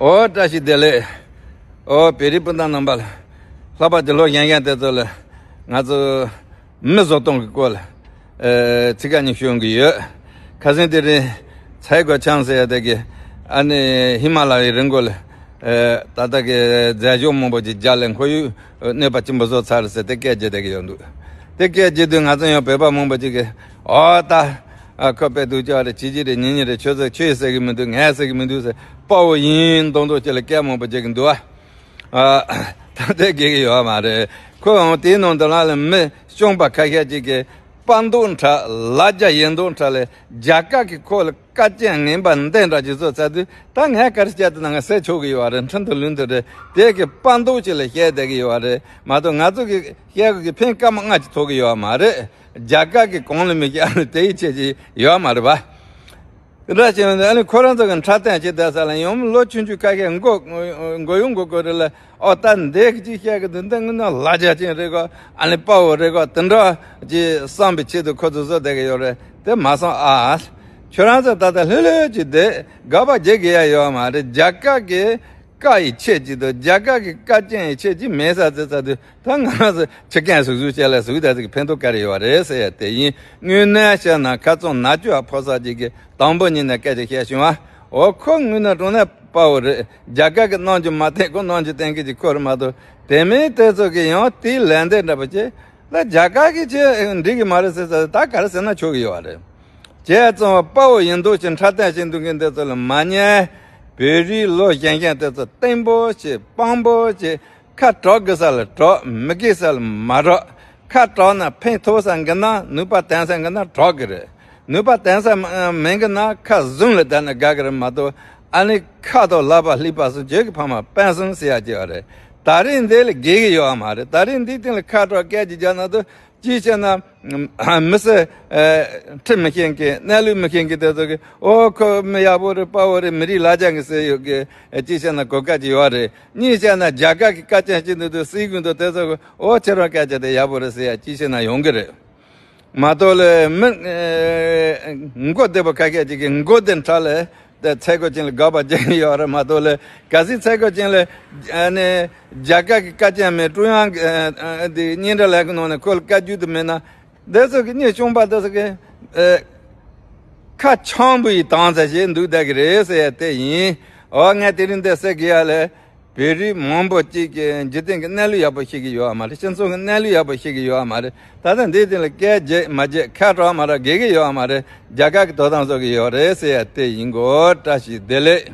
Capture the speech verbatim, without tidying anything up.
ཨོ་བཀྲ་ཤིས་བདེ་ལེགས། ཨོ་བོད་རིགས་སྤུན་ཟླ་རྣམ་པ་ལ། ལྷག་པར་དུ་ལོ་གཞོན་གཞོན་དེ་ཚོ་ལ། ང་ཚོ་མི་བཟོ་སྟངས་ཀྱི་སྐོར་ལ་ཨེ་ཚིག་ཁ་ཉིན་ཞུ་གི་ཡོད། ཁ་སང་དེ་རིང་ཚའེ་གོ་ཆང་ཟེར་ཡ་དེ་གི་ཨ་ནི་ཧི་མ་ལ་ཡའི་རི་མགོ་ལ་ཨེ་ད་ལྟ་གི་རྫས་སྦྱོར་མང་པོ་ཅིག་སྦྱར་ལས་ཁོར་ཡུག་གནོད་པ་ཆེན་པོ་བཟོ་ཚར་ཟེར་དེ་སྐད་བརྗོད་བསྡད་ཀྱི་ཡོད་འདུག་དེ་སྐད་བརྗོད་དུས་ང་ཚོ་ཡང་བོད་པ་མང་པོ་ཅིག་གིས་ཨོ་ད། ཨ་ཁོ་དཔེ་སྡུག་ཅག་རེད། བྱས་རྗེས་རེད། ཉན་ཉན་རེད། ཁྱོད་ཚོ་ཁྱོད་ཟེར་གི་མི་འདུག་ངས་ཟེར་གི་མི་འདུག་ཟེར་དཔའ་བོ་ཡིན་མདོག་མདོག་ཅིག་ལ་སྐད་མང་པོ་རྒྱག་གི་འདུག་ཨ། ད་ལྟ་དགེ་གི་ཡོད་མ་རེད། ཁོ་འོང་དེའི་ནང་དུ་ལ་ལ་མི་སྐྱོན་པ་ཁ་ཤས་ཅིག་གིས་དཔའ་མདོག་འཁྲབ། ལ་རྒྱ་ཡི་མདོག་འཁྲབ་ལས་རྒྱ་གར་གྱི་ཁོ་ལ་དཀའ་སྤྱད་ངན་པ་འདི་འདྲ་ཅིག་བཟོ་ཚར་དུས་ད་ངས་ག་རེ་བཤད་དུ་ན་ངས་ཟེར་ཆོག་གི་ཡོད་རེད། འཕྲིན་དུ་ལུང་དུ་རེད། དེ་གི་དཔའ་མདོག་ཅིག་ལ་བཤད་བསྡད་གི་ཡོད་རེད་མ་གཏོགས་ང་ཚོ་གི་བཤད་གི་ཕན་སྐར་མ་ལྔ་ཅིག་ཐོགས་གི་ཡོད་མ་རེད། རྒྱ་གར་གྱི་གོང་ལ་མི་ཤེས་ཨ་ནི་དེ་ཡི་ཆེད་ཀྱི་ཡོད་མ་རེད་པ། དེ་འདྲ་བྱས་ནས་ཨ་ནི་ཁོ་རང་ཚོ་གི་འཁྲབ་སྟོན་བྱེད་བསྡད་ས་ལ་ཡང་ལོ་ཆུང་ཆུང་ཁ་ཤས་མགོ་མགོ་ཡོང་མགོ་དགོས་རེད་ལ། ཨོ་ད་འདི་གི་ཅིག་བཤད་གི་འདུག་འདི་ངི་ན་ལ་རྒྱ་ཅན་རེད་གོ་ཨ་ནི་དཔའ་བོ་རེད་གོ་དེ་འདྲ་ཅིག་བསམ་པའི་ཆེད་དུ་ཁོ་ཚོ་བཟོ་བསྡད་གི་ཡོད་རེད། དེ་མ་སོང་ཨ། ཁྱོད་རང་ཚོ་ད་ལྟ་ལྷོད་ལྷོད་ཅིག་བསྡད། དགག་པ་རྒྱག་གི་ཡ་ཡོད་མ་རེད། རྒྱ་གར་གི་བཀའ་ཡི་ཆེད་ཀྱི་དང་རྒྱ་གར་གྱི་བཀའ་བཀྱོན་ཡི་ཆེད་ཀྱི་མེད་ས་ཟེར་ས་དུས་ད་ང་རང་ཚོ་ཕྱི་རྒྱལ་ཟུག་ཟུག་བྱས་ལ་ཟུག་ད་ཟིག་ཕན་ཐོགས་ག་རེ་ཡོད་རེད་ཟེར་ཡ་དེ་ཡིན། དངོས་གནས་བཤད་ན་ཁ་རྩང་ནག་ཅོག་ཕོ་གསར་ཅིག་གིས་དང་པོ་ཉིད་ནས་སྐད་ཆ་བཤད་བྱུང་བ། འོ་ཁོ་དངོས་གནས་དྲང་གནས་དཔའ་བོ་རེད། རྒྱ་གར་གྱི་གནང་རྒྱུ་མ་བསྟན་ཁོ་གནང་རྒྱུ་བསྟན་གི་ཅིག་ཁོ་རེད་མ་གཏོགས་དེ་མིན་དེ་ཚོ་གིས་ཡང་དེའི་ལན་འདེབས་འདྲ་པོ་བྱས་ལ་རྒྱ་གར་གྱི་ཆེད་འགྲིག་གི་མ་རེད་ཟེར་ས་ད་ག་རེ་ཟེར་ན་ཆོག་གི་ཡོད་རེད། བྱས་ཙང་དཔའ་བོ་ཡིན་མདོག་ཅིག་འཁྲབ་སྟོན་བྱེད་འདུག་མཁན་དེ་ཚོ་ལ་མ་ཉན། བོད་རིགས་ལོ་གཞོན་གཞོན་དེ་ཚོ་བརྟན་པོ་བྱེད། དཔང་པོ་བྱེད། ཁ་གྲག་དགོས་ས་ལ་གྲག་མི་དགོས་ས་ལ་མ་གྲག་ཁ་གྲག་ན་ཕན་ཐོགས་ས་འགི་ན་ནུས་པ་ལྡན་ས་འགི་ན་གྲག་གི་རེད། ནུས་པ་ལྡན་ས་མ་མེད་འགི་ན་ཁ་བཟུང་ལ་བསྡད་ན་དགའ་གི་རེད་མ་གཏོགས་ཨ་ནི་ཁ་དང་ལག་པ་སླེབས་པ་སོང་བྱེད་ཀྱི་ཕ་མ་དཔེ་སོང་ཟེར་ཡ་ཅིག་ཡོད་རེད། ད་རེས་འདི་ལ་དགེ་གི་ཡོད་མ་རེད། ད་རེས་འདིའི་སྟེང་ལ་ཁ་གྲག་སྐད་ཅིག་རྒྱག་ན་དུ། ཅིའི་ཕྱིར་ན། མི་སེར། ཁྲིམས་མི་ཤེས་མཁན་གནས་ལུགས་མི་ཤེས་མཁན་དེ་ཚོ་གིས་ཨོ་ཁོ་མི་ཡག་པོ་རེད། དཔའ་བོ་རེད། མི་རིགས་ལ་རྒྱ་གི་ཟེར་ཡོད་གི་ཅིའི་ཕྱིར་ན་གོ་སྐབས་ཅིག་ཡོད་རེད། གཉིས་བཤད་ན་རྒྱ་གར་གི་བཀའ་བཀྱོན་བྱེད་འདུག་དུས་སྲིད་གཞུང་དང་དེ་ཚོ་གིས་ཨོ་ཁྱེད་རང་སྐད་ཆ་དེ་ཡག་པོ་རེད་ཟེར་ཡ་ཅིའི་ཕྱིར་ན་ཡོང་གི་རེད། མ་གཏོགས་ལས་མི། མགོ་བདེ་པོ་ཁ་ཤས་ཅིག་གིས་མགོ་བདེ་འཁྲབ་ལས། དེ་ཚའེ་གོ་ཅན་ལ་དགག་པ་རྒྱག་གི་ཡོད་རེད་མ་གཏོགས་ལས་གལ་སྲིད་ཚའེ་གོ་ཅན་ལ་ཨ་ནི་རྒྱ་གར་གྱི་བཀའ་བཀྱོན་མེད། ཀྲུང་དབྱང་གི་ཨ་ཨ་དེ་སྙན་གྲགས་ལས་ཀྱི་ནང་ནས་ཁོ་ལ་བཀའ་བཀྱོན་དེ་མེད་ན་འདི་ཚོ་གི་གཉེན་སྐྱོང་པ་འདི་ཚོ་གི་ཨ་ཁ་འཆམ་པོ་ཡི་བཏང་ཚར་བྱས་འདུག་བསྡད་ཀྱི་རེད་ཟེར་ཡ་དེ་ཡིན། འོ་ངས་དེ་རིང་འདི་ཟེར་གི་ཡ་ལས། བོད་རིགས་མང་པོ་གཅིག་གིས་འཇིག་རྟེན་གྱི་གནས་ལུགས་ཡག་པོ་ཤེས་ཀྱི་ཡོད་མ་རེད། སྤྱི་ཚོགས་ཀྱི་གནས་ལུགས་ཡག་པོ་ཤེས་ཀྱི་ཡོད་མ་རེད། ད་ལྟ་འདིའི་སྟེང་ལ་སྐད་རྒྱག་མ་རྒྱག་ཁ་གྲག་མ་གྲག་དགེ་གི་ཡོད་མ་རེད། རྒྱ་གར་གྱི་དོ་དམ་བཟོ་གི་ཡོད་རེད་ཟེར་ཡ་དེ་ཡིན་གོ །བཀྲ་ཤིས་བདེ་ལེགས།